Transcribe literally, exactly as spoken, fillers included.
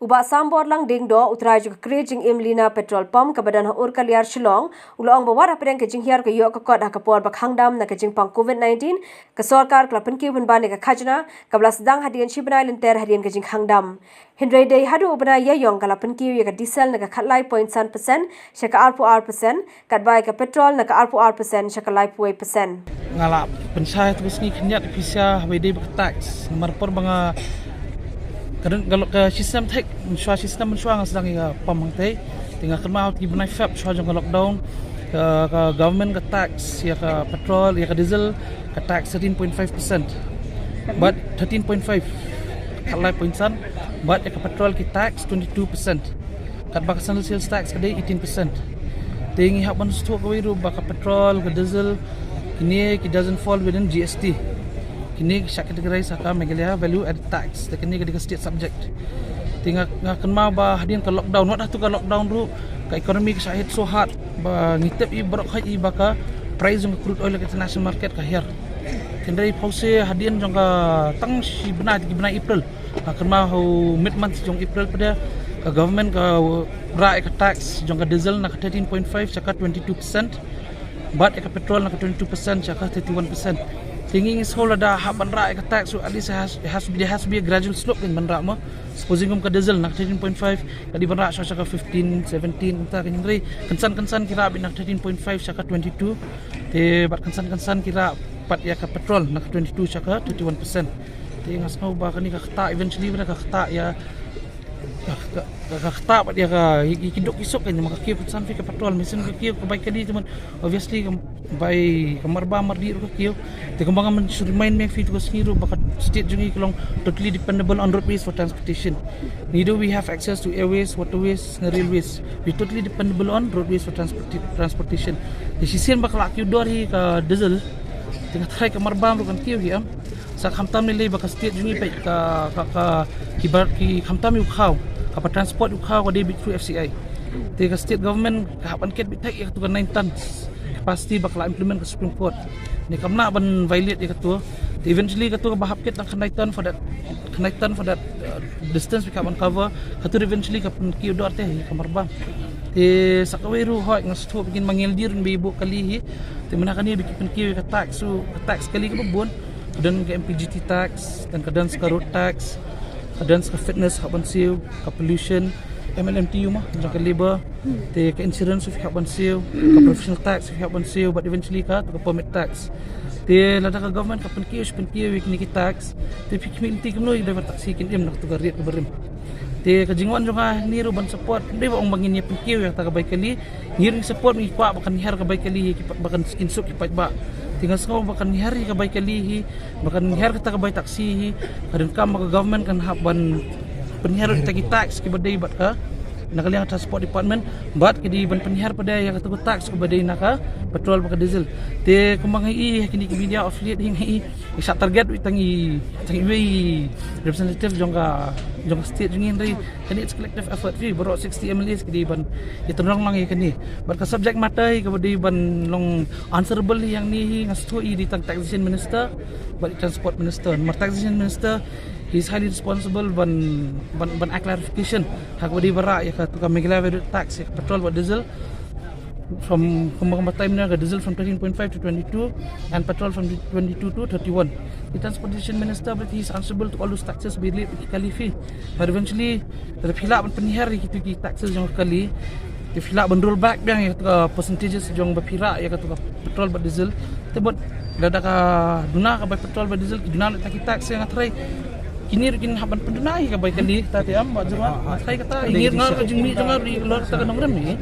U Bah Sambor Langding Doh, u trai jong ka kre jingim Lina Petrol Pump kaba don ha Urkaliar, Shillong, u la ong ba wat hapdeng ka jinghiar ka ïoh ka kot ha ka por ba khang dam na ka jingpang COVID nineteen, ka sorkar ka la pynkiew pynban ïa ka khajna kaba la sdang hadien shi bnai lynter hadien ka jingkhang dam. Hynrei dei haduh u bnai Ïaïong ka la pynkiew ïa ka diesel na ka khatlai point san percent sha ka arphew ar percent, katba ïa ka petrol na ka arphew ar percent sha ka laiphew wei percent. Nga la pynshai ha ka sngi khyndiat ïa pisa haba ïadei bad ka tax. Namar por ba nga ka don ka lok ka system thik, mynshuwa system mynshuwa nga sdang ïa ka pump hangtei. Te nga kynmaw ha ki bnai Feb shuwa jong ka lockdown, ka, ka government ka tax ïa ka petrol, ïa ka diesel, ka tax thirteen point five percent. Bad thirteen point five, khatlai point san, bad ïa ka petrol ki tax twenty-two percent. Katba ka single sales tax ka dei eighteen percent. Te ngi hap ban sngewthuh kawei ruh ba ka petrol, ka diesel, kine ki doesn't fall within G S T. Kine ki shah categorize ha ka Meghalaya value added tax. Te kine ki dei ka state subject. Te nga, nga kynmaw ba hadien ka lockdown, wat hato ka lockdown ruh, ka economy ka shah hit so hard ba ngi tip hi baroh khoit hi ba ka price jong ka crude oil ha ka international market ka hiar. Hynrei phewse hadien jong ka tang shi bnai, ki bnai April, nga kynmaw ha u mid month jong April pat de ka government ka rah ïa ka tax jong ka diesel na ka thirteen point five sha ka twenty-two percent. Bad ïa ka petrol na ka twenty-two percent sha ka thirty-one percent. Te ngi, ngi sngew lada hap ban rah ïa ka tax ruh, at least it has, it has to be, there has to be a gradual slope kan ban rah mo. Supposing kum ka diesel na ka thirteen point five, ka dei ban rah sha, sha ka fifteen, seventeen, kumta kan, hynrei kynsan kynsan ki rah beit na ka thirteen point five sha ka twenty-two. Te bad kynsan kynsan ki rah pat ïa ka petrol na ka twenty-two sha ka thirty-one percent. Te nga sngew ba kane ka ktah eventually, ba ka ktah ïa ka, ka, ka, ka ktah bad ïa ka, ïa ki duk ki suk kan, namar ka kiew kynsan phi ka petrol, mynsiem ka kiew ka bai kali, te man, obviously ka bai ka marbam mardih ruh ka kiew. Te kumba nga mynshuwa remind ma phi ha ka sngi ruh ba ka state jong ngi ka long totally dependable on roadways for transportation. Neither we have access to airways, waterways, nor railways. We totally dependable on roadways for transporti-, transportation. Te shisien ba ka la kiew dor hi ka diesel, te nga tharai ka marbam ruh kan kiew hi, em. Sa khamtam lei lei ba ka state jong ngi peit ka, ka, ka, ki bar, ki khamtam ïa u khaw, kaba transport ïa u khaw ka dei beit through F C I. Te ka state government ka hap ban ket beit thik ïa katu ka nine tons capacity ba ka la implement ka Supreme Court. Ne kam lah ban violate ïa katu. Te eventually katu kaba hap ket tang khyndai ton for that, khyndai ton for that, uh, distance ba ka hap ban cover. Katu eventually ka pynkiew dor te hi ka marbam. Te sa kawei ruh hooid nga sngewthuh ba kin mangil dir ba ïa buh kali hi. Te mynta kane ba ki pynkiew ïa ka tax, so ka tax kali kaba bun. Ka don ka M P G T tax, don ka don ka road tax, ka don ka fitness hap ban siew, ka pollution, M L M T U ma, jong ka labour, te ka insurance hap ban siew, ka professional tax hap ban siew, bad eventually katu ka permit tax. Te lada ka government ka pynkiew, pynkiew ïa kine ki tax, te phi khmih lynti kumno ïa ki driver taxi kin im na katu ka rate kaba rim. Te ka jingwan jong nga hangne ruh ban support, ym dei ba ong ba ngin ïa pynkiew ïa kata ka bai kali, ngi ruh ngi support, ngi kwah ba kan hiar ka bai kali hi, ki pa-, ba kan, kin suk ki paidbah. Te nga sngew ba kan hiar hi ka bai kali hi, ba kan hiar kata ka bai taxi hi, ka donkam ba ka government kan hap ban pynhiar ïa kita ki tax kiba dei bad ka, na ka liang ka transport department, bad ka dei ban pynhiar pat de ïa kata ka tax kaba dei na ka petrol bad ka diesel. Te kumba nga i ha kine ki media of late hi nga i, i shah target ïa tang i, tang iwei i representative jong ka, jong ka state jong ngi, hynrei kane it's collective effort, phi baroh sixty M L As ki dei ban ïatynrong lang ïa kane. Bad ka subject matter hi kaba dei ban long answerable hi hangne hi, nga sngewthuh i dei tang taxation minister bad i transport minister. Namar taxation minister, he is highly responsible ban, ban, ban ai clarification ha kaba dei ban rah ïa katu ka Meghalaya value added tax ïa ka petrol bad diesel from, kumba, kumba time na ka diesel from thirteen point five to twenty-two and petrol from twenty-two to thirty-one. The transportation minister, but he is answerable to all those taxes ba leh ki kali, phi. But eventually, lada phi lah ban pynhiar ïa kitu ki taxes jong ka kali, te phi lah ban roll back biang ïa katu ka percentages jong ba phi rah ïa katu ka petrol bad diesel. Te bad lada ka duna ka bai petrol bad diesel ki duna leh kita ki tax, nga tharai kine ruh kin hap ban pynduna ïa ka bai kali, kata te em, bad jong nga, nga tharai kata, ngin ngeit ka jingmih jong nga ruh ïa ka lor kata ka nongrim hi.